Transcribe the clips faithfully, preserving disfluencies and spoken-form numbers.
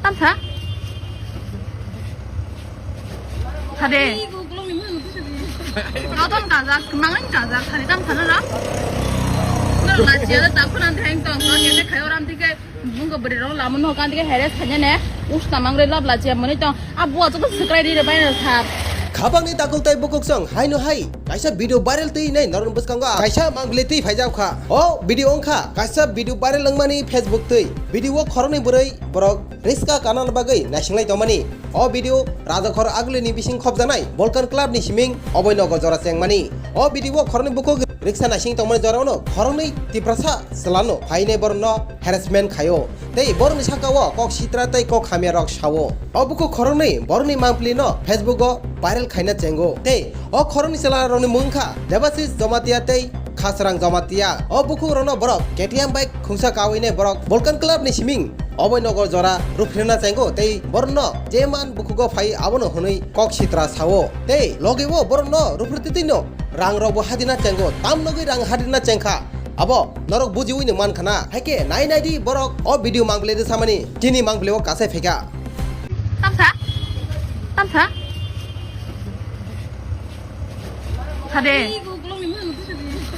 Tamsa? Thade. Koton kajak, mangan kajak, thade tamsa na ra? Nang lachiya da takuna theng tong, kete khayo ram tike. Bungo bwrwi rok lama no kan dige heres khanya ne. Usta mangre lab la che mani tong. A bua to subscribe ri re bai no sap. Khabangni takhuk tai bukhuk song hai no hai. Kaisa video viral twi nei norok bwskango kaisa mangpili twi phaijak kha. O video wngkha kaisa video viral wngmani Facebook twi. Video o khoroknwi bwrwi borok riska kanana bagwi naisinglai tongmani. O video Rajakhor Agulini bising khopjaknai Volcan Club ni siming Oboi Nogo jora chengmani. O video o khoroknwi bukhuk riksa naising tongmani jora ono khoroknwi Tiprasa chwlano phainai borokno harassment khaio. Tei borokni saka o kok sitra tei kok hamya rok sao. O bukhuk khoroknwi borokni mangpili no Facebook o viral khaina chengo. Tei o khoroknwi chwla rokni mung kha Debasis Jamatia tei Khasrang Jamatia. O bukhuk rokno borok K T M bike khungsa kawi nai borok Volcan Club ni siming Oboi Nogo jora ruphrina chengo tei borokno je man bukhugo phai abono hwnwi kok sitra sao. Tei logi o borokno ruphri twi no rang rokbo hadina chengo. Tam nogwi rang hadina chengkha. Abo norok bujiwi no man khana. Haike nai nai di borok o video mangpili de samani. Chini mangpili o kasai phaikha. Tamsa? Tamsa? Thade.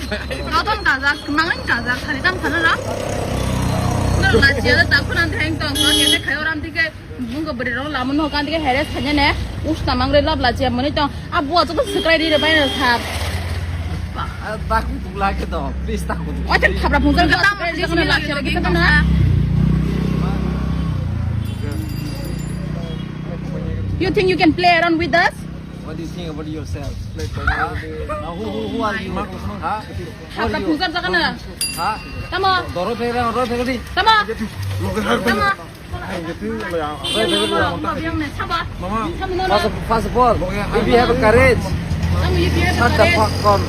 Koton kajak, mangan kajak, thade tamsa na ra? Nang lachiya da takuna theng tong, kete khayo ram tike. Bungo bwrwi rok lama no kan dige heres khanya ne. Usta mangre lab la che mani tong. A bua to subscribe ri re bai no sap. Takhu tu la ke do, please takhu tu. Ocha khabra phung jang subscribe ri re la che kita na. You think you can play around with us? What do you think about yourself? Huh? Now, who, who, who are you? Huh? Khabra phung jang jaga na. Huh? Tamo. Doro pegre, doro pegre. Tamo. Tamo. First of, first of all, if you have a courage, shut the fuck up.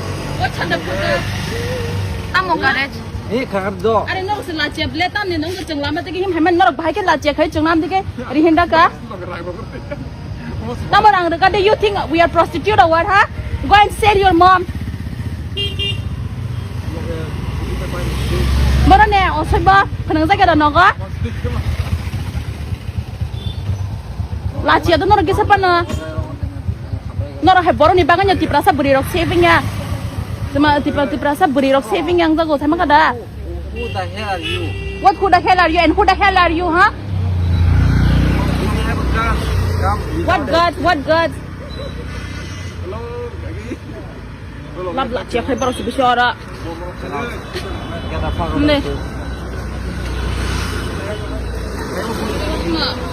Tamo courage. Ni khagar do. Are norok se lachiya ble tamni nong chwng lama tigi him haiman norok bahai khe lachiya khai chwng nam dige rihinda ka. Tamo rang rwkha de, you think we are prostitute or what, ha? Go and sell your mom. Borok ne osoibo phwnang jaga da nogo. Lachiya do norok kisa pano. Norok hai borok ni bagwi no Tiprasa bwrwi rok saving ya. Tuma Tipra-, Tiprasa bwrwi rok saving yang jago sama kada. Who the hell are you? What who the hell are you and who the hell are you, huh? You have a gun. Come. What gun? What gun? Hello, lagi. Lab la chiya khai borok se bisi ora. Get the fuck out of here. Ne.